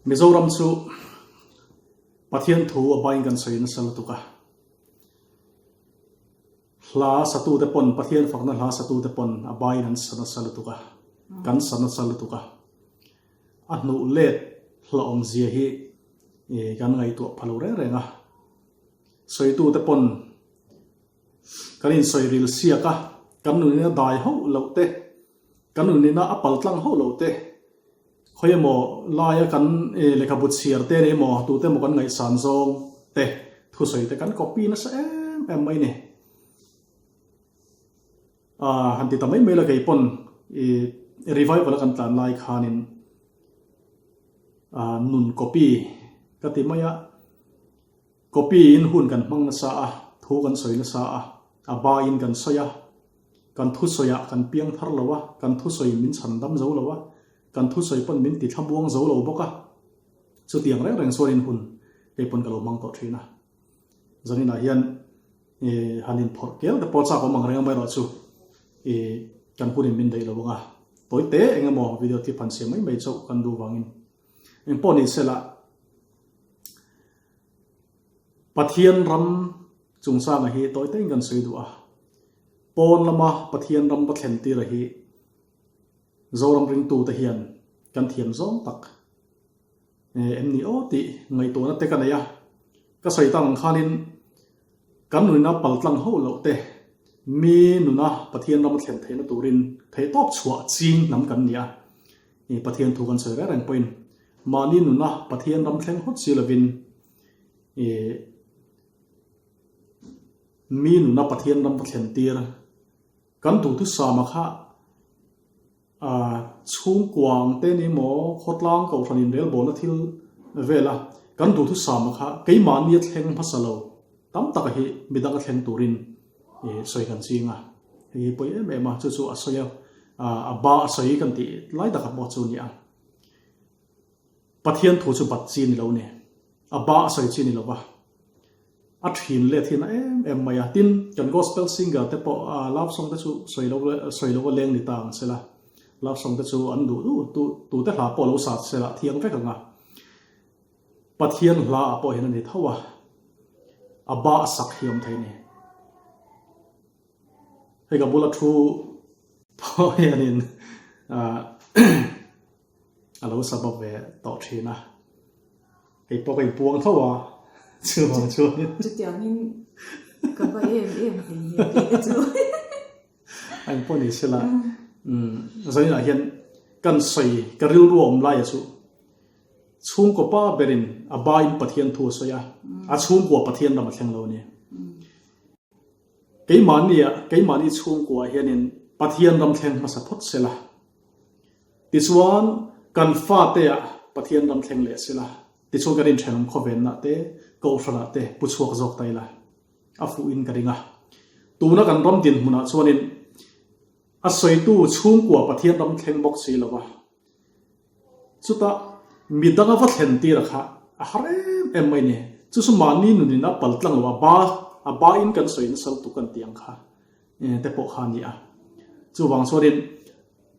Mizoram chu Pathian thu a bain kan sawi nasa lutuk a. Hla satute pawn Pathian fakna hla satute pawn a bain an sa nasa lutuk a, kan sa nasa lutuk a. A hnuh let hlauhawmzia hi kan ngaihtuah pha lo reng reng a. Sawitute pawn kan insawi ril siak a, kan nunina dai hauh loh te, kan nunina a pal tlang hauh loh te, khawi emaw laia kan lehkhabu chhiar te ni emaw, tute emaw kan ngaihsan zawng te thusawi te kan copy nasa em em mai ni. Han ti ta mai mai la kei pawn i revival a kan tlan lai khanin nun copy ka ti mai a. Copy in hun kan hmang nasa a, thu kan sawi nasa a, a ba in kan sawi a, kan thusawi ah kan piang thar lo a, kan thusawi min chhan dam zo lo a, kan thusawi pawn min ti thlamuang zo lo bawk a, chutiang reng reng chuan in hun hei pawn ka lo hmang tawh thin a. Zanin ah hian han in phawrh kel te pawh chak awm ang reng amaherawh chu kan hun in min daih lo ang a, tawi te eng emaw video clip han siam mai mai chauh kan duh vangin engpawh ni sela. Pathian ram chungchanga hi tawi takin kan sawi duh a, pawn lama Pathian ram va thlen tira hi Zoram ringtute hian kan thiam zawng tak em ni aw tih ngaihtuahna te ka nei a, ka sawi tak ang khanin kan nunina paltlang hauh loh te mi nuna Pathian ram a thlen theihna turin theihtawp chhuah ching hnam kan ni a, Pathian thu kan sawi reng reng pawhin Mahni nuna Pathian ram thleng hawt si lovin ih mi nuna Pathian ram va thlen tir kan duhthusama kha ah chhungkuang te ni maw khawtlang kohhran inrelbawlna thil vela kan duhthusama kha keimahni a thleng hmasa lo tam taka hi midang a thleng turin ih sawi kan ching a, hei hi pawi em em a chu chu a sawi a a ba a sawi kan tih lai takah pawh chu a ni a. Pathian thu chu bat chi ni lo ni. A ba a sawi chi ni lo va. A thin let hi na em em mai a. Tin, kan gospel singer te pawh love song te chu sawi lo sawi lo a leng ni ta ang sela. Love song te chu an duh duh tu tute hla pawh lo sa sela thiang vek ang a. Pathian hla ah pawh hian a ni tho a. A ba a sak hi awm thei ni. Hei ka bula thu pawh hianin a lo sa bawk ve tawh thin a, kei pawh ka inpuang tho a, chuvang chuanin. Chutiangin ka va em em thei nge tih te chu. A inpawh ni sela, zaninah hian kan sawi ka rilru a awm laia chu chhungkaw pa berin a bain Pathian thu a sawi a, a chhungkua Pathian ram a thleng lo a ni. Keimahnia, keimahni chhungkuaah hianin Pathian ram thleng hmasa phawt sela. Tichuan, kan fateah Pathian ram thleng leh sela. Tichuan kan inthenawm khawvenna te, kohhranah te pu chhuak zawk ta ila. A fuhin ka ring a. Tuna kan ram dinhmunah chuanin a sawitu chhungkua Pathian ram thleng bawk si lova. Chutah midanga va thlen tir a kha a har em em mai ni. Chu chu mahni nunin a pal tlang lo a ba a ba in kan sawi nasa lutuk kan tih ang kha te pawh kha a ni a. Chuvang chuanin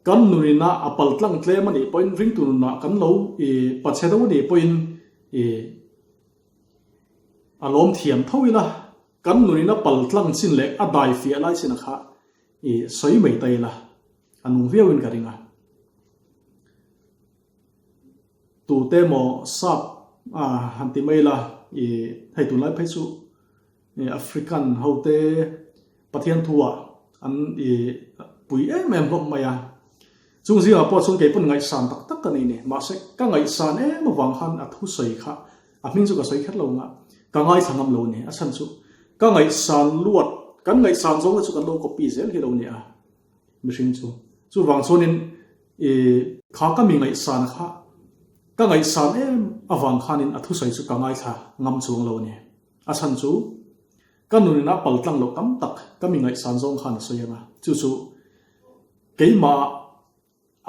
kan nunina a pal tlang tlem a nih pawhin ringtu nunah kan lo i pachhe deuh a nih pawhin i a lawm thiam tho ila kan nunina pal tlang chin leh a dai fiah lai chin a kha i sawi mai ta ila. A nung viau in ka ring a. Tute maw sap a han ti mai la i hei tunlai phei chu African ho te Pathian thu ah an i pui em em hlawm mai a. Chung zingah pawh chuan kei pawn ngaihsan tak tak ka nei ni. Mahse ka ngaihsan em avang khan a thusawi kha a hming chu ka sawi kher lo ang a, ka ngaithla ngam lo a ni. A chhan chu ka ngaihsan luat kan ngaihsan zawng te chu kan lo copy zel hi lo ni a. Mihring chu. Chuvang chuanin i kha ka mi ngaihsan kha ka ngaihsan em avang khanin a thusawi chu ka ngaithla ngam chuang lo a ni. A chhan chu ka nunin a pal tlang loh tam tak ka mi ngaihsan zawng khan a sawi ang a. Chu chu keimah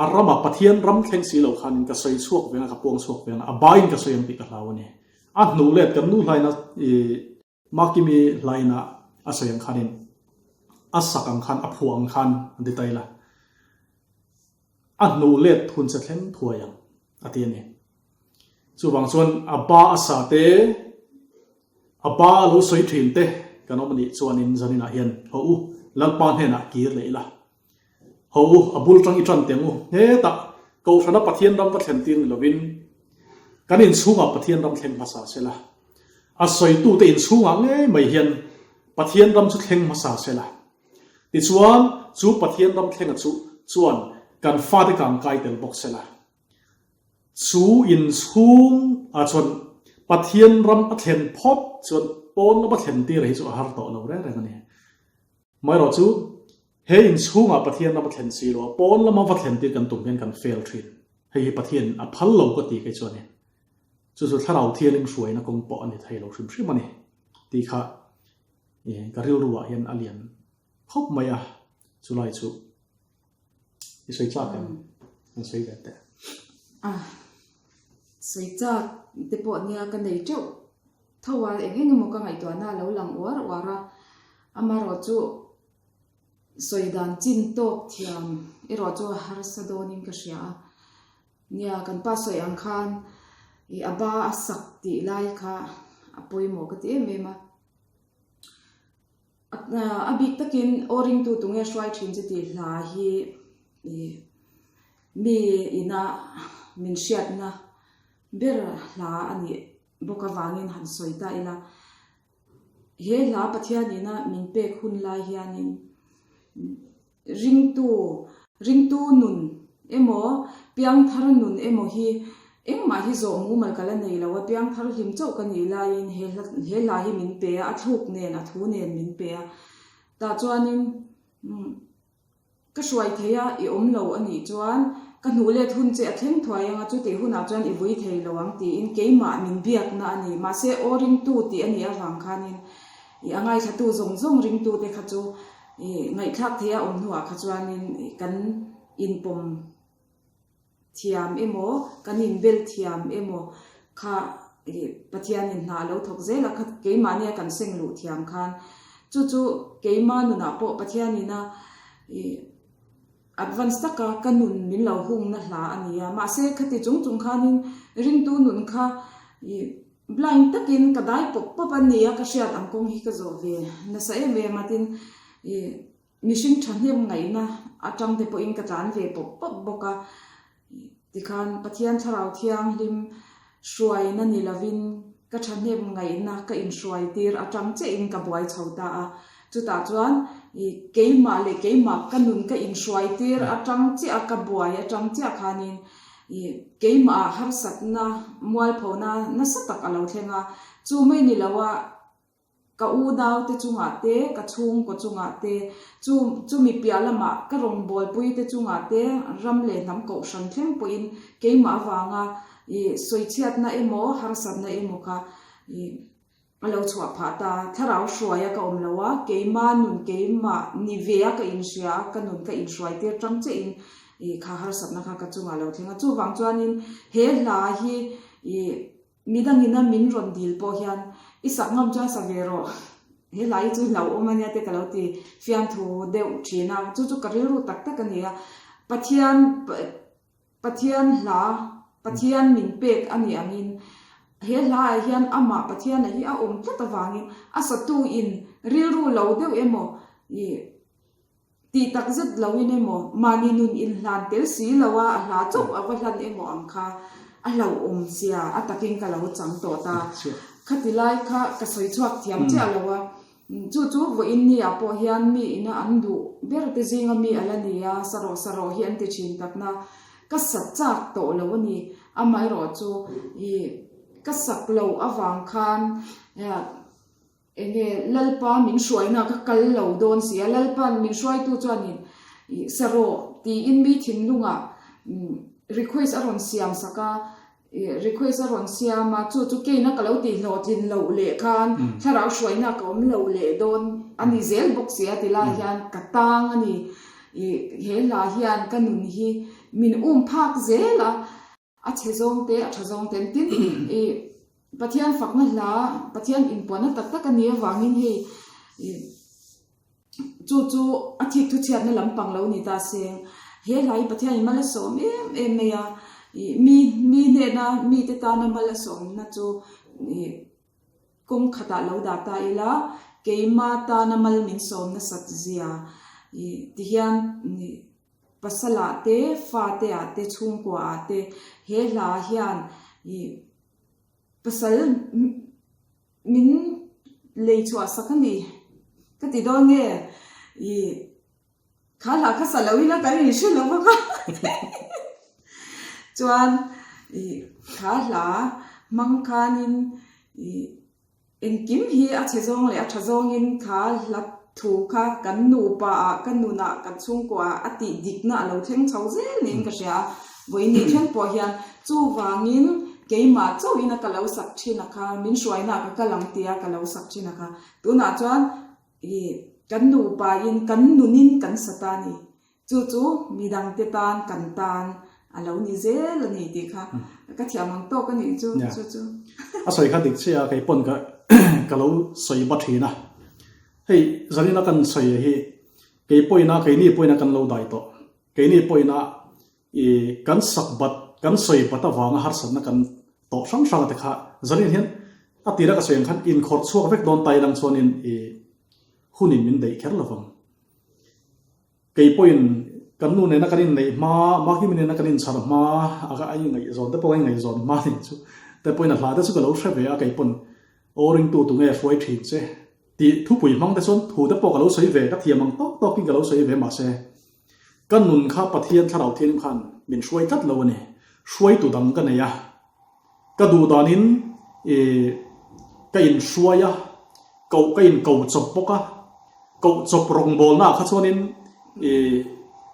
a rama Pathian ram thleng si lo khanin ka sawi chhuak veng a, ka puang chhuak veng a, a baiin ka sawi ang tih ka hlau a ni. A hnuh let kan nu hlaina i Makimi hlaina a sawi ang khanin a sak ang khan a phuah ang khan an ti ta ila, a hnuh let thun che thleng thuai ang a ti a ni. Chuvang chuan a ba a sa te, a ba a lo sawi thin te kan awm a nih chuanin zaninah hian haw u, Lalpa hnenah kir leh ila. Haw u, a bul tang i tan teng u. Hetah Kohhrana Pathian ram va thlen tir ni lovin kan inchhungah Pathian ram thleng hmasa sela. A sawitute inchhungah ngei mai hian Pathian ram chu thleng hmasa sela. Tichuan, chu Pathian ram thlenga chu chuan kan fate kang kai tel bawk sela. Chu inchhung ah chuan Pathian ram a thlen phawt chuan pawn lama thlen tir hi chu a har tawh lo reng reng a ni. Amaherawh chu, he inchhungah Pathian ram a thlen si lo a, pawn lama va thlen tir kan tum hian kan fail thin. Hei hi Pathian a phal lo ka ti kei chuan in. Chu chu Thlarau Thianghlim hruaina kawng pawh a ni thei lo hrim hrim a ni tih kha ka rilru ah hian a lian khawp mai a, chulai chu i sawi chak em? An sawi ve teh. A, sawi chak te pawh nia ka nei teuh tho a, eng eng emaw ka ngaihtuahna a lo lang uar uar a, amaherawhchu sawi dan chin tawk thiam erawh chu a harsa dawnin ka hria a. Nia, kan pa sawi ang khan ih a ba a sak tih lai kha a pawimawh ka ti em em a. A bik takin aw ringtu tunge hruai thin chu tih hla hi ih mi ina min hriatna ber hla a nih bawk avangin han sawi ta ila. He hla Pathian ina min pek hun lai hianin Ringtu, ringtu nun emaw, piangthar nun emaw hi engmah hi zawh mumal ka la nei lo a, piangthar hlim chauh ka nih laiin he hla he hla hi min pe a, a thluk nen, a thu nen min pe a. Tah chuanin ka hruai thei a, i awm lo a nih chuan ka hnuh let hun che a thleng thuai ang a, chutih hunah chuan i vui thei lo ang tiin keimah min biakna a ni. Mahse, aw ringtu tih a nih avang khanin i a ngaithlatu zawng zawng ringtute kha chu I ngaihthlak theih a awm hnuah kha chuanin kan inpawm thiam emaw, kan inbel thiam emaw kha Pathianin hna a lo thawk zel a, kha keimahnia kan seng luh thiam khan chu chu keima nunah pawh Pathianina i advance taka ka nun min lo hungna hla a ni a. Mahse khati chung chung khanin ringtu nun kha i Blind takin ka dai pawp pawp a nia ka hriat ang kawng hi ka zawh ve nasa em em a tin ih mihring thahnem ngaihna atang te pawhin ka tlan ve pawp pawp bawk a tikhan Pathian thlarau thianghlim hruaina ni lovin ka thahnem ngaihna ka inhruai tir atang chiahin ka buai chho ta a chutah chuan ih keimah leh keimah ka nun ka inhruai tir atang chiah a ka buai atang chiah khanin Ih, keimah harsatna, mualphona nasa tak a lo thleng a, chu mai ni lo a, ka unaute chungah te, ka chhungkaw chungah te, chu chumi piah lamah ka rawngbawlpui te chungah te, ram leh hnam kohhran thleng pawhin keimah avanga ih sawichhiatna emaw harsatna emaw kha ih A lo chhuah phah ta. Thlarau hruaia ka awm lo a, keima nun keimah ni ve a ka inhria a, ka nun ka inhruai tir tang chiahin ih kha harsatna kha ka chungah a lo thleng a. Chuvang chuanin he hla hi ih midangina min rawn dil pawh hian i sak ngam chuan sa ve rawh, he hla hi chu hlauhawm a nia te ka lo ti fiamthu deuh thin a, chu chu ka rilru tak tak a ni a. Pathian. Pathian hla, Pathian min pek a nih angin, he hlaah hian amah Pathiana hi a awm tlat avangin a satu in rilru lo deuh emaw, ih tih tak zet loin emaw, mahni nun inhlan tel si lo a, a hla chauh a va hlan emaw ang kha a hlauhawm sia, a takin ka lo chang tawh ta. Khati lai kha ka sawi chhuak thiam chiah lo a. Chu chu vawiin ni ah pawh hian mi ina an duh ber te zinga mi a la ni a, sarawh sarawh hi an ti thin takna ka sa chak tawh lo a ni. Amaherawh chu ih ka sak lo avang khan eng nge Lalpa min hruaina ka kal lo dawn si a, Lalpa'n min hruaitu chuanin ih sarawh tiin mi thinlungah request a rawn siam sak a, Request a rawn siam a, chu chu keina ka lo tih hlawhtlin loh leh khan thlarau hruaina ka awm lo leh dawn a ni zel bawk si a ti lai hian ka tang a ni. Ih he hla hian ka nun hi min um phak zel a, a chhe zawng te a tha zawng te tin ih Pathian fakna hla Pathian inpuanna tak tak a nih avangin hei ih Chu chu a thik thu chhiatna lampang lo ni ta se, he hla hi Pathianin mal a sawm em em mai a. Ih mi mi hnena mite tana mal a sawmna chu ih kawng khatah lo dah ta ila, keima tana mal min sawm nasat zia ih tihian ih pasalah te, fate ah te, chhungkua ah te he hla hian ih pasal min lei chhuah sak a ni ka ti dawn nge ih Kha hla kha sa lo ila kan inhre lo bawk a chuan ih kha hla hmang khanin ih engkim hi a chhe zawng leh a tha zawngin kha hla thu kha kan nupa ah ka nunah kan chhungkua ah a tih dikna a lo thleng chho zel niin ka hria a vawiin thleng pawh hian chuvangin keimah chauhin a ka lo sak thin a kha min hruaina ah ka kal ang tia ka lo sak thin a kha tunah chuan I kan nupain kan nunin kan sa ta ni. Chu chu midangte tan kan tan a lo ni zel a ni tih kha ka thiam ang tawk a nih chu chu chu. A sawi kha dik chiah a, kei pawn ka ka lo sawi ba thin a. Hei zanina kan sawi hi kei pawhin a keini pawhin a kan lo dai tawh. Keini pawhin a I kan sak bat, kan sawi bat avanga harsatna kan tawh hrang hrang te kha zanin hian a tira ka sawi ang khan inkhawrh chhuak vek dawn tai lang chuanin i hunin min daih kher lovang. Kei pawhin kan nu nena kan inneih hma, Makimi nena kan inchhar hma, a ka ai ngaihzawn te pawh ka ingaihzawn hma nih chu te pawhin a hla te chu ka lo hre ve a, kei pawn aw ringtu tunge hruai thin che tih thupui hmang te chuan thu te pawh ka lo sawi ve, ka thiam ang tawk tawkin ka lo sawi ve mahse Ka nun kha Pathian thlarau thianghlim khan min hruai tlat lo a ni. Hruaitu dang ka nei a, ka duh danin i ka inhruai a, koh ka inko chawp bawk a, koh chawp rawngbawlna ah kha chuanin i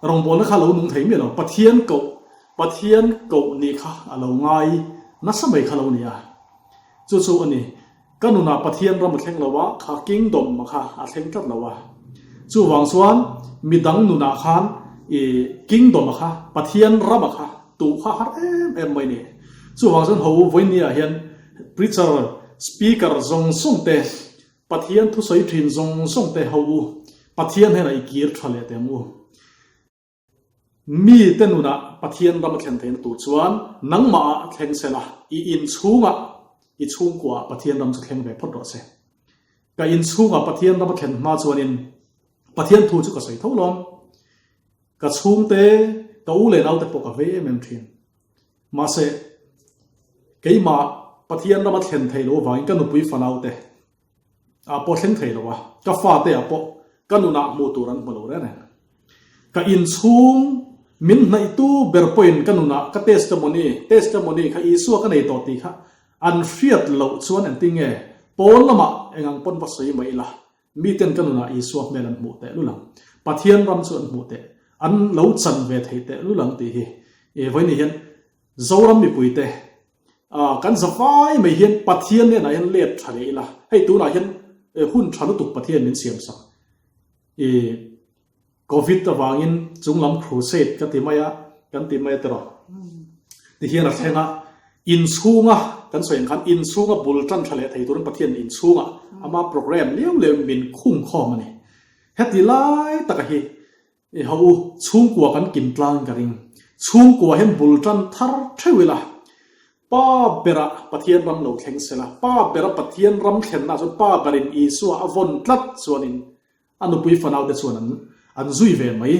rawngbawlna kha a lo nung thei miah lo. Pathian koh, Pathian koh nih kha a lo ngai nasa mai kha lo ni a, chu chu a ni. Ka nunah Pathian ram a thleng lo a, kha kingdom a kha a thleng tlat lo a. Chuvang chuan midang nunah khan i kingdom a kha, Pathian ram a kha tuh kha har em em mai ni. Chuvang chuan ho vawinia hian preacher, speaker zawng zawng te, Pathian thusawi thin zawng zawng te ho u, Pathian hnenah i kir tha leh teh ang u. Mite nunah Pathian ram a thlen theihna tur chuan nangmahah a thleng sela, i inchhungah, i chhungkuaah Pathian ram chu thleng ve phawt rawh se. Ka inchhungah Pathian ram a thlen hma chuanin Pathian thu chu ka sawi tho lawm. Ka chhungte, ka u leh naute pawh ka vei em em thin. Mahse, keimah Pathian ram a thlen theih loh avangin ka nupui fanaute, ah pawh thleng thei lo a, ka fate ah pawh ka nunah hmuh tur an hmu lo reng reng. Ka inchhung min hnaihtu ber pawhin ka nunah ka testimony, testimony kha Isua ka nei tawh tih kha an hriat loh chuan engtin nge pawn lamah engang pawn va sawi mai ila, miten ka nunah Isua hmel an hmuh teh lul ang, Pathian ram chu an hmuh teh, an lo chan ve thei teh lul ang tih hi vawiin hian Zoram mipuite kan za vai mai hian Pathian hnenah hian let tha leh ila, hei tunah hian hun tha lutuk Pathian min siam sak. I Covid avangin chunglam crusade ka ti mai a, kan ti mai a tiraw? Ti hian a thleng a, inchhunga kan sawi ang khan inchhunga bul tan tha leh thei turin Pathian inchhunga ama program liau liau in min khung khawm a ni. Heti lai taka hi I ho u, chhungkua kan kim tlang ka ring. Chhungkua hian bul tan thar theuh ila, Pa bera Pathian ram lo thleng sela, Pa bera Pathian ram thlenna chuan Pa berin Isua a vawn tlat chuanin a nupui fanaute chuan an an zui ve mai.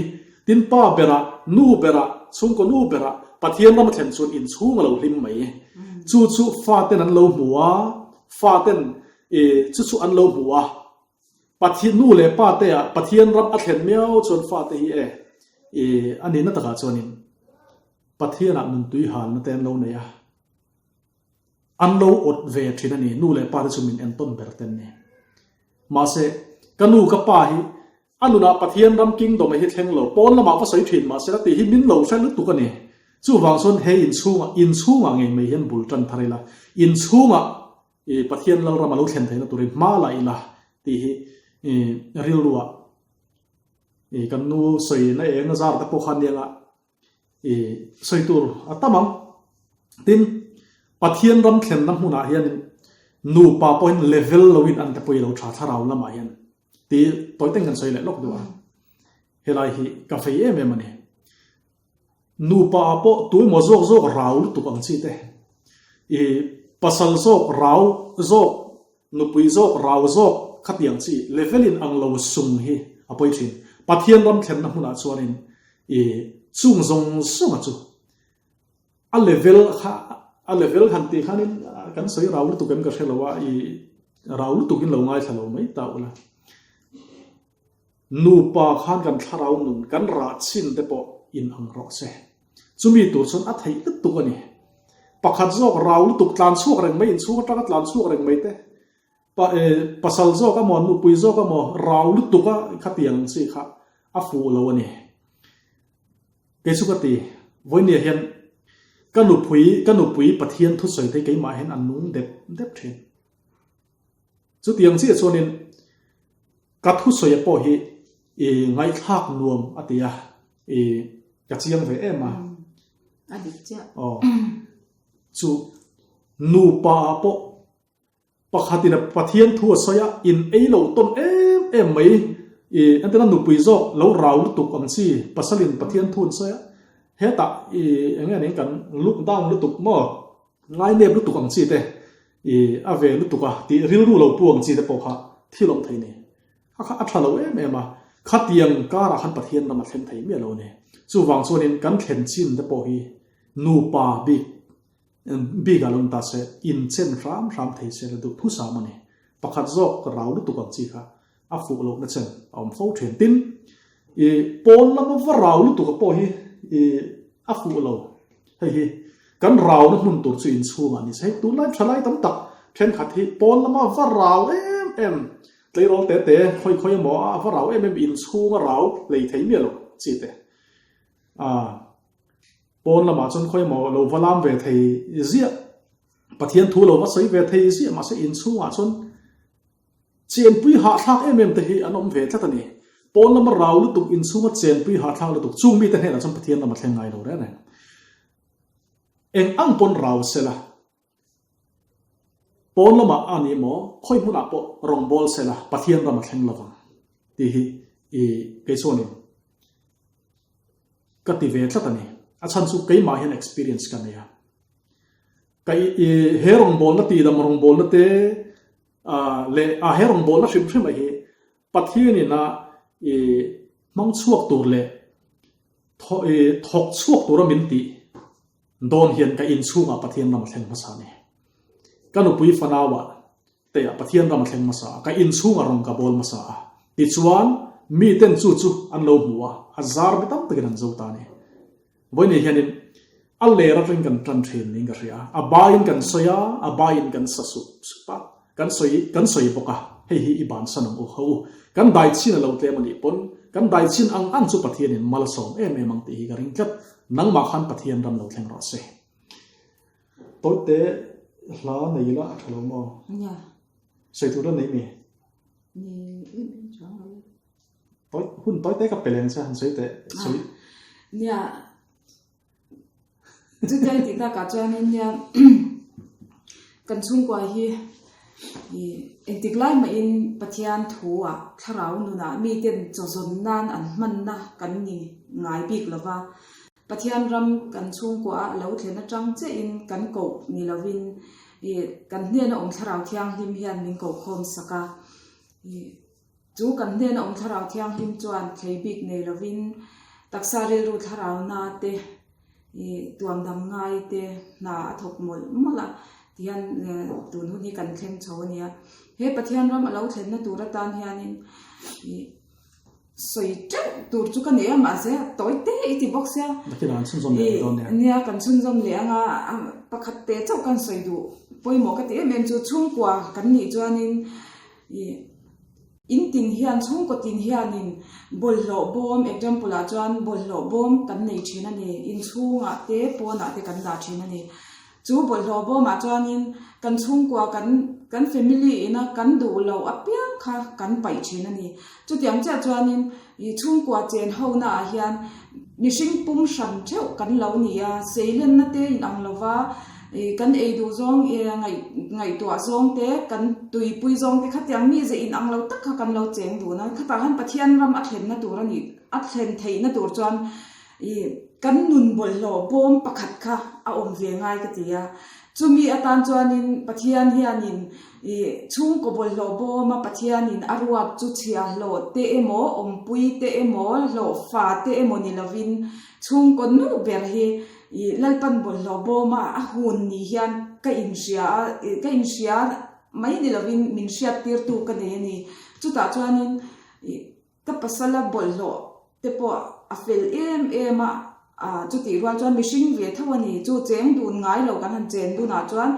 Tin, Pa bera, Nu bera, chhungkaw nu bera Pathian ram a thlen chuan inchhung a lo hlim mai. Chu chu faten an lo hmu a, faten i chu chu an lo hmu a. Pathian nu leh pa te ah Pathian ram a thlen miau chuan fate hi e i a nihna takah chuanin Pathian ah nuntui halna te an lo nei a, an lo awt ve thin a ni, nu leh pa te chu min entawn ber ten ni. Mahse ka nu ka pa hi a nunah Pathian ram kingdom a hi thleng lo, pawn lamah va sawi thin mahse la tih hi min lo hre lutuk a ni. Chuvang chuan he inchhungah inchhungah ngei mai hian bul tan thar ila, inchhungah I Pathian Lalram a lo thlen theihna turin hma la ila tih hi i rilruah i kan nu sawina eng a zar te pawh khan nia i sawi tur a tam ang. Tin, Pathian ram thlenna hmunah hianin nupa pawhin level loin an te pawh i lo tha thlarau lamah hian tih tawi teng kan sawi leh lawk duh a. Helai hi ka fei em em a ni. Nupa ah pawh tuemaw zawk zawk rau lutuk ang chi te, i pasal zawk rau zawk, nupui zawk rau zawk khatiang chi level in ang lo sung hi a pawi thin. Pathian ram thlenna hmunah chuanin i chung zawng zawnga chu a level kha a level han tih khanin kan sawi rau lutuk em ka hre lo a, i rau lutukin lo ngaithla lo mai ta ula. Nupa khan kan thlarau nun kan rah chin te pawh in ang rawh se. Chumi tur chuan a theih lutuk a ni. Pakhat zawk rau lutuk tlan chhuak reng mai, inchhung atanga tlan chhuak reng mai te, pa e pasal zawk amaw nupui zawk amaw rau lutuk a khatiang ang chi kha a fuh lo a ni. Kei chu ka ti, vawinia hian ka nupui ka nupui Pathian thusawi te keimah hian a nung dep dep thin. Chutiang chiah chuanin ka thusawi pawh hi i ngaihthlak nuam a ti a, i ka chiang ve em a. A dik chiah. Aw. Chu nupa ah pawh pakhatin a Pathian thu a sawi a, in ei lo tawn em em mai i entirna nupui zawk lo rau lutuk ang chi pasalin Pathian thu an sawi a, hetah i eng nge ning kan look down lutuk maw? Ngainep lutuk ang chi te, i a ve lutuk a tih rilru lo pu ang chi te pawh kha thil awm thei ni. Kha kha a tha lo em em a, khatiang karah khan Pathian ram a thleng thei miah lo a ni. Chuvang chuanin kan thlen chin te pawh hi nupa bik bikah lo ni ta se, inchen hram hram thei se la duh thusam a ni. Pakhat zawk rau lutuk ang chi kha a fuh lohna chen a awm fo thin. Tin, i pawn lama va rau lutuk a pawh hi i a fuh lo. Hei hi kan rauna hmun tur chu inchhungah ni se. Hei tunlai thalai tam tak thenkhat hi pawn lama va rau em em, tleirawl te te khawi khawi emaw a va rau em em inchhunga rau hlei thei miah lo chi te. A pawn lamah chuan khawi emaw lo va lam ve thei ziah, Pathian thu lo va sawi ve thei ziah mahse inchhungah chuan Chenpui hahthlak em em te hi an awm ve tlat a ni. Pawn lama rau lutuk, inchhunga chenpui hahthlak lutuk chung mite hnenah chuan Pathian lam a thleng ngai lo reng reng. Eng ang pawn rau sela, pawn lamah a ni maw, khawi hmunah pawh rawngbâwl sela Pathian ram a thleng lovang tih hi i kei chuanin ka ti ve tlat a ni. A chhan chu keimah hian experience ka nei a. Ka i he rawngbâwlna tihdam rawngbâwlna te leh a he rawngbâwlna hrim hrim a hi Pathianin a i hmang chhuak tur leh i thawk chhuak tura min tih dawn hian ka inchhungah Pathian ram a thleng hmasa a ni. Ka nupui fanauah te ah Pathian ram a thleng hmasa a, ka inchhungah rawn ka bawl hmasa a. Tichuan miten chu chu an lo hmu a, a zar mi tam takin an zo ta a ni. Vawiin hianin a ler atangin kan tan thin niin ka hria a, a baiin kan sawi a, a baiin kan sa sup sup a, kan sawi kan sawi bawk a, hei hi i bansan ang u ho u, kan dai chin a lo tlem a nih pawn kan dai chin ang ang chu Pathianin mal a sawm em em ang tih hi ka ring tlat, nangmah khan Pathian ram lo thleng rawh se. Tawite hla nei ila a tha lo maw? Nia. Sawi tur a nei mi? Ni em em chuang lo e. Tawi hun tawi te ka pe leng che han sawi teh sawi. Nia chutia tih takah chuanin nia kan chhungkua hi ih engtik lai mahin Pathian thu ah thlarau nunah miten chaw zawn nan an hmanna kan ni ngai bik lova Pathian ram kan chhungkua a lo thlen atang chiahin kan koh ni lovin ih kan hnena awm thlarau thianghlim hian min koh khawm sak a ih. Chu kan hnena awm thlarau thianghlim chuan thlei bik nei lovin taksa rilru thlarauna te ih tuamdam ngai te hna a thawk mawlh mawlh a tihian tun hun hi kan thleng chho a nia. He Pathian ram a lo thlenna tur atan hianin ih sawi teuh tur chu ka nei a mahse tawi te i ti bawk sia. Nakinah an chhunzawm leh ang dawn nia. Nia kan chhunzawm leh ang a pakhat te chauh kan sawi duh pawimawh ka ti em em chu chhungkua kan nih chuanin ih In tin hian, chhungkaw tin hianin bawlhhlawh bawm, example ah chuan bawlhhlawh bawm kan nei thin a ni. In chhungah te, pawnah te kan dah thin a ni. Chu bawlhhlawh bawmah chuanin kan chhungkua kan kan family ina kan duh loh apiang kha kan paih thin a ni. Chutiang chiah chuanin ih chhungkua chen ho naah hian mihring pum hran theuh kan lo ni a, seilenna te inang lova, Ih kan ei duh zawng ih ngaih ngaihtuah zawng te kan tuipui zawng te khatiang mi ze inang lo tak kha kan lo cheng dun a, khatah khan Pathian ram a thlenna tur a nih a thlen theihna tur chuan. Ih kan nun bawlhhlawh bawm pakhat kha a awm ve ngai ka ti a. Chumi atan chuanin Pathian hianin ih chhungkaw bawlhhlawh bawma Pathianin a ruat chu chhiahhlawh te emaw, awmpui te emaw, hlawhfa te emaw ni lovin chhungkaw nu ber hi ih Lalpan bawlhhlawh bawma a hun ni hian ka inhria a, ih ka inhria mai ni lovin min hriattirtu ka nei a ni. Chutah chuanin ih Ka pasala bawlhhlawh te pawh a fel em em a, ah chutih rual chuan mihring ve tho a ni. Chu cheng dun ngai lo kan han chen dunah chuan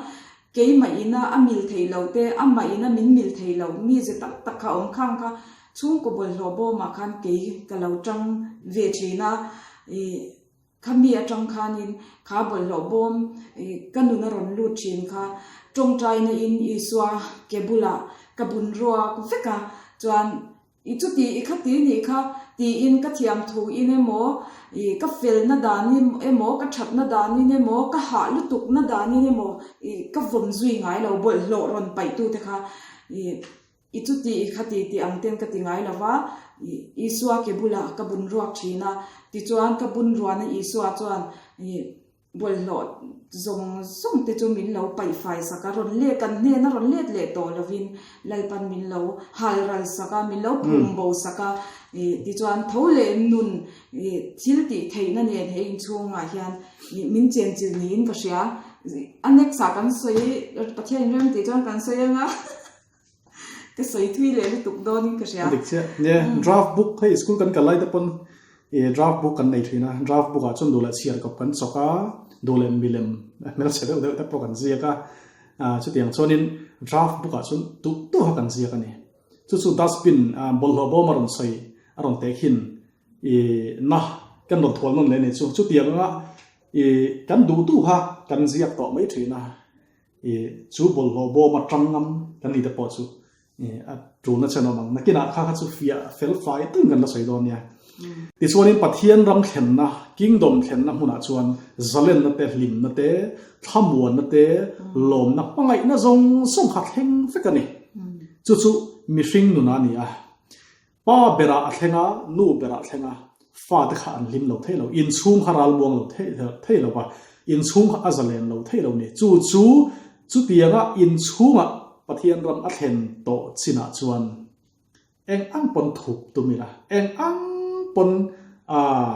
keimah ina a mil thei lo te, amah ina min mil thei lo mi ze tak tak kha a awm khang kha chhungkaw bawlhhlawh bawmah khan kei ka lo tang ve thin a, ih Khami atang khanin kha bawlhhlawh bawm ka nun a rawn lut thin kha tawngtaina in Isua ke bulah ka bun ruak vek a, chuan i chuti i khati nih kha tiin ka thiam thu in emaw i ka felna danin emaw ka thatna danin emaw ka hah lutukna danin emaw i ka vawm zui ngai lo bawlhhlawh rawn paih tute kha i I chuti i khati tih ang ten ka ti ngai lo va, Isua ke bulah ka bun ruak thin a, tichuan ka bun ruahna Isua chuan bawlhhlawh zawng zawng te chu min lo paih fai sak a, rawn let kan hnena rawn let leh tawh lovin Lalpan min lo hal ral sak a, min lo phum bo sak a, tichuan tho leh nun thil tih theihna nen he inchhungah hian min chenchilh niin ka hria. A next ah kan sawi, Pathian in rem tih chuan kan sawi ang a. Ka sawi thui leh lutuk dawnin ka hria. A dik chiah. Nia, draft book hei school kan kal lai te pawn ih draft book kan nei thin a, draft book ah chuan duh leh chhiar kawp kan chawk a, duh leh milem hmelchhe deuh deuh te pawh kan ziak a, ah chutiang chuanin draft book ah chuan duh duh a kan ziak a ni. Chu chu dustbin ah bawlhhlawh bawm a rawn sawi a rawn teh khin ih na kan rawn thual nawn leh a ni chu. Chutiang anga ih kan duh duh kha kan ziak tawh mai thin a. I chu bawlhhlawh bawm atang ngam kan ni te pawh chu a tulna chen awm ang. Nakinah kha kha chu fiah fel fai tung kan la sawi dawn nia. Tichuanin Pathian ram thlenna, Kingdom thlenna hmunah chuan zalenna te, hlimna te, thlamuanna te, lawmna, hmangaihna zawng zawng kha thleng vek a ni. Chu chu mihring nuna a ni a. Pa berah a thleng a, nu berah a thleng a, fate kha an hlim lo thei lo, inchhung kha ral muang lo thei thei lo va, inchhung kha a zalen lo thei lo ni. Chu chu chutianga inchhungah Pathian ram a thlen tawh chinah chuan eng ang pawn thup tum ila, eng ang pawn aa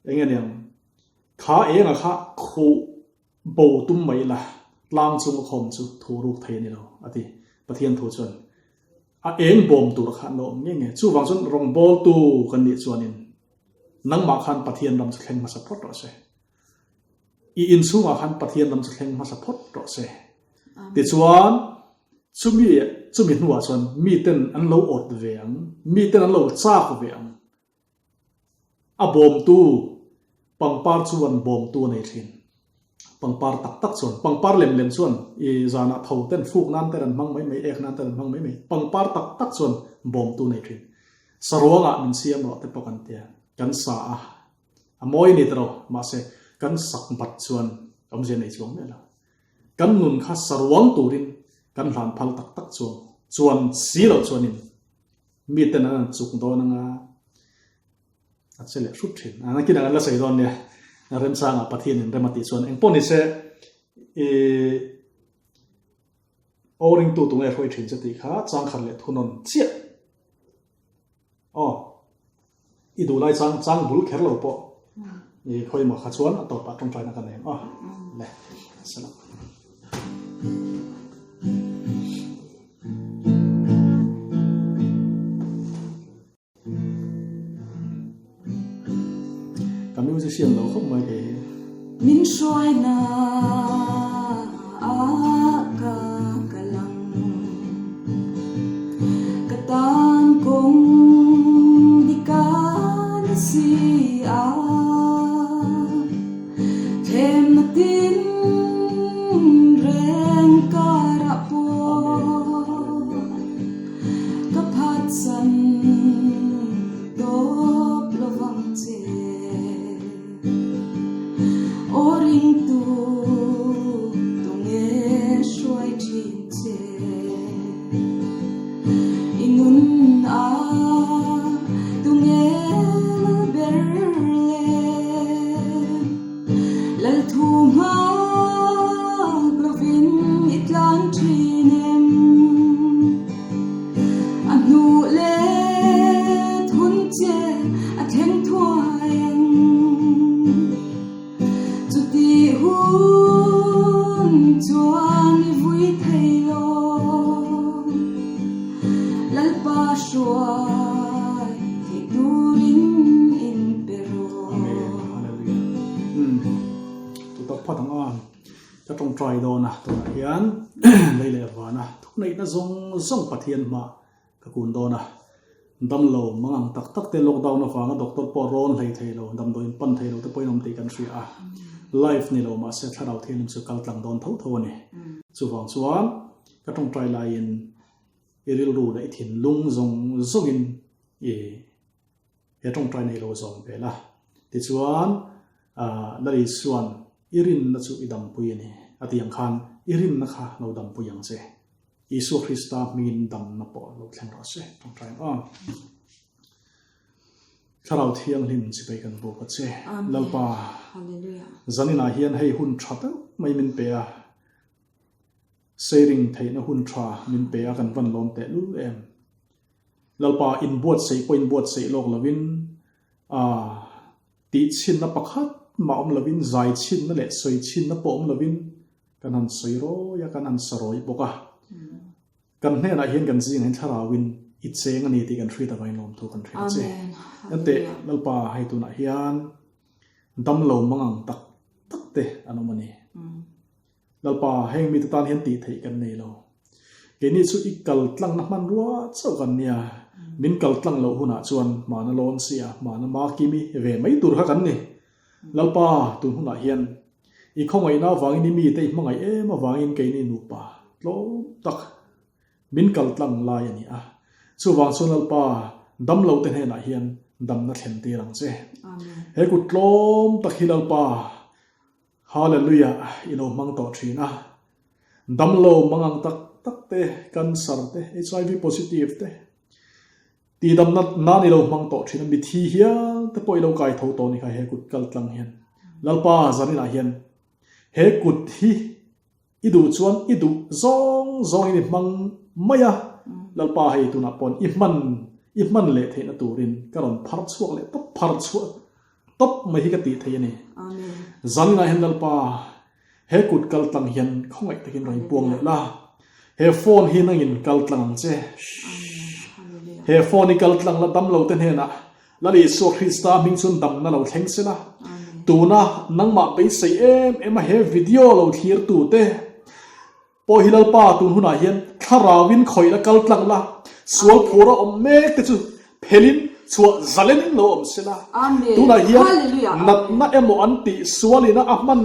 eng nge niang kha enga kha khuh Bo tum mai ila, tlang chung a khawm chu thu ruk thei a ni lo, a ti. Pathian thu chuan a eng bawm tur kha an lo awm nge nge. Chuvang chuan rawngbawltu kan nih chuanin nangmah khan Pathian ram chu thleng hmasa phawt rawh se. I inchhungah khan Pathian ram chu thleng hmasa phawt rawh se. Tichuan chumi chumi hnuah chuan miten an lo awt ve ang, miten an lo chak ve ang. A bawmtu pangpar chuan bawmtu a nei thin. Pangpar tak tak chuan, pangpar lem lem chuan i zanah tho ten fuk nan ten an hmang mai mai, ek nan ten an hmang mai mai. Pangpar tak tak chuan bawmtu a nei thin. Saruangah min siam rawh te pawh kan tia, kan sa a, a mawi a ni ta lo, mahse kan sak bat chuan awmzia nei chuang miah lo. Kan nun kha saruang turin kan hlan phal tak tak chuang chuan si loh chuanin Miten an han chuk dawn anga a che leh hrut thin. A nakin ang an la sawi dawn nia. Remsanga Pathianin rem a tih chuan engpawh ni se i aw ringtu tunge hruai thin che tih kha changkhat leh thunawn chiah. Aw i duh lai chang chang bul kher lo pawh i khawi emaw kha chuan a tawpah tawngtaina ka nei ang aw. Le salam. Ka musician lo khawp mai kei hi. Min hruaina ah ka kal ang. Ka tan kawng dik a ni si a. Thlemna tin reng karah pawh ka phatsan tawp lovang che. Aw ringtu. che a thleng thuai ang. Chutih hun chuan i vui thei lo. Lalpa hruai theih turin in pe rawh. Amen. Hallelujah. Umm. Tu tak phat ang a. Ka tawngtai dawn a tunah hian lei leh vana thuneihna zawng zawng Pathian hmah ka kun dawn a. Damlo mangang tak tak te lockdown avanga doctor pawh rawn hlei thei lo, damdawiin pan thei lo te pawhin awm tih kan hria a. Life ni lo mahse thlarau thianghlim chu kal tlang dawn tho tho a ni. Chuvang chuan ka tawngtai laiin i rilru leh i thinlung zawng zawngin i He tawngtai nei lo zawm ve la. Tichuan, Lal Isua'n i rinna chu i dampui a ni a ti ang khan i rinna kha lo dampui ang che. Isua Krista hmingin damna pawh lo thleng rawh se. Tawngtai ang aw. Thlarau Thianghlim chibai kan buk a che. Lalpa, zaninah hian hei hun tha deuh mai min pe a. Sharing theihna hun tha min pe a kan van lawm teh lul em. Lalpa inbuatsaih pawh inbuatsaih lawk lovin ah tihchhinna pakhat mah awm lovin zaichhinna leh sawichhinna pawh awm lovin kan han sawi rawi a kan han sa rawi bawk a. Kan hnenah hian kan zingah hian thlarauin i cheng a ni tih kan hriat avangin lawmthu kan hrilh a che. Engteh Lalpa hei tunah hian damlo mangang tak tak te an awm a ni. Lalpa, heng mite tan hian tih theih kan nei lo. Keini chu i kal tlangna hmanrua chauh kan nia, min kal tlang loh hunah chuan hmana lawn sia, hmana ma kimi ve mai tur kha kan ni. Lalpa, tun hunah hian i khawngaihna avangin i mite i hmangaih em avangin keini nupa tlawm tak min kal tlang lai a ni a. Chuvang chuan Lalpa, damlo te hnenah hian damna thlen tir ang che. He kut tlawm tak hi Lalpa, Hallelujah i lo hmang tawh thin a. Damlo mangang tak tak te, cancer te, HIV positive te, tihdamna nan i lo hmang tawh thin a, mithi hial te pawh i lo kai tho tawh ni kha he kut kal tlang hian. Lalpa zaninah hian he kut hi I duh chuan i duh zawng zawngin i hmang mai a, Lalpa hei tunah pawn i hman i hman leh theihna turin ka rawn phar chhuak leh tawp phar chhuah tawp mai hi ka tih thei a ni. Zaninah hian Lalpa he kut kal tlang hian khawngaih takin rawn inpuang leh la, he phone hi nangin kal tlang ang che. He phone hi kal tlang la damlo te hnenah Lal Isua Krista hming chuan damna lo thleng se la, tuna nangmah beisei em em a he video lo thlir tu te pawh hi Lalpa tun hunah hian thlarauin khawih la kal tlang la, sual phur a awm mek te chu phelin chhuah zalenin lo awm se la, tunah hian natna emaw an tih sualina a hman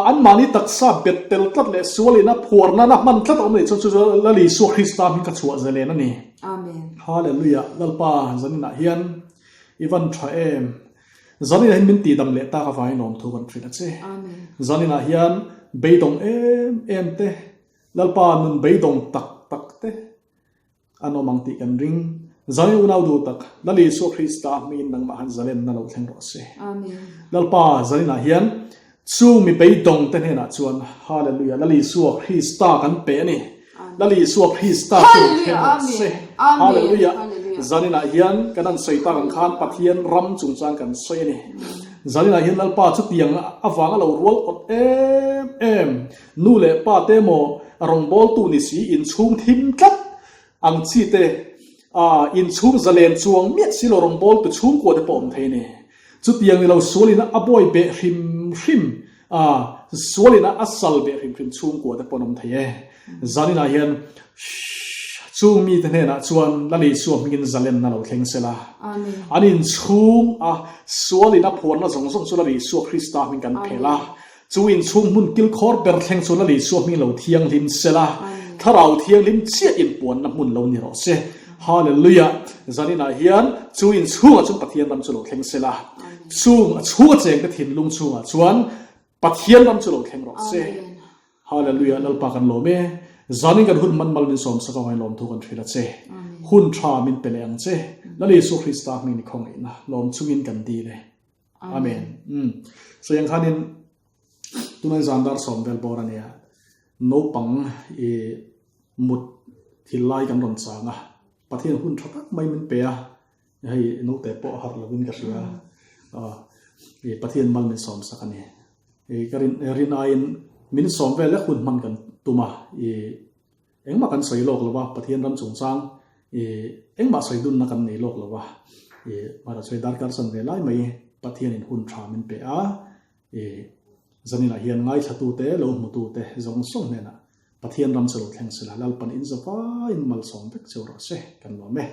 anmahni taksa bet tel tlat leh sualina phuar nana hman tlat a awm anih chuan chu chu Lal Isua Krista hming kha chhuah zalen a ni. Amen. Hallelujah Lalpa zaninah hian i van tha em. Zaninah hian min tihdam leh tak avangin lawmthu kan hrilh a che. Amen. Zaninah hian beidawng em em te Lalpa nun beidawng tak tak te an awm ang tih kan ring. Zanin unau duh tak Lal Isua Krista hmingin nangmah han zalenna lo thleng rawh se. Amen. Lalpa zaninah hian Chu mi beidawng te hnenah chuan Hallelujah, Lal Isua Krista kan pe a ni. Lal Isua Krista chu rawn thleng rawh se. Hallelujah. Zaninah hian kan han sawi tak ang khan Pathian ram chungchang kan sawi a ni. Zaninah hian Lalpa chutiang avanga lo rual awt em em, nu leh pa te emaw rawngbawltu ni si inchhung thim tlat ang chi te, inchhung zalen chuang miah si lo rawngbawltu chhungkua te pawh awm thei a ni. Chutiang ni lo sualina a bawi beh hrim hrim a, sualina a sal beh hrim hrim chhungkua te pawh an awm thei e. Zaninah hian chung mite hnenah chuan Lal Isua hmingin zalenna lo thleng se la. An inchhung a sualina phuarna zawng zawng chu Lal Isua Krista hming kan phel a. Chu inchhung hmun kilkhawr ber thleng chu Lal Isua hming lo thianghlim se la, Thlarau Thianghlim chiah inpuanna hmun lo ni rawh se. Hallelujah! Zaninah hian chu inchhungah chuan Pathian ram chu lo thleng se la, chung a chhunga chengte thinlung chhungah chuan Pathian ram chu lo thleng rawh se. Hallelujah! Lalpa kan lawm e. Zanin kan hun hman mal min sawm sak avangin lawmthu kan hrilh a che. Hun tha min pe leh ang che. Lal Isua Krista hming ni khawngaihna lawm chungin kan dil e. Amen. Umm. So yang khanin tunai zan dar sawm vel bawr ania naupang i mut thil lai kan rawn chang a Pathian hun tha tak mai min pe a. Hei naute pawh harh lovin ka hria a, i Pathian mal min sawm sak a ni. I ka rin rin aiin min sawm vel lek hun hman kan tum a, i engmah kan sawi lawk lo va, Pathian ram chungchang i engmah sawi dunna kan nei lawk lo va, i mahra sawi darkar chan ve lai mai Pathianin hun tha min pe a, i zaninah hian ngaithlatute lo hmutute zawng zawng hnenah Pathian ram chu lo thleng sela, Lalpan in zavaiin malsawm vek cheu rawh se, kan nuam e.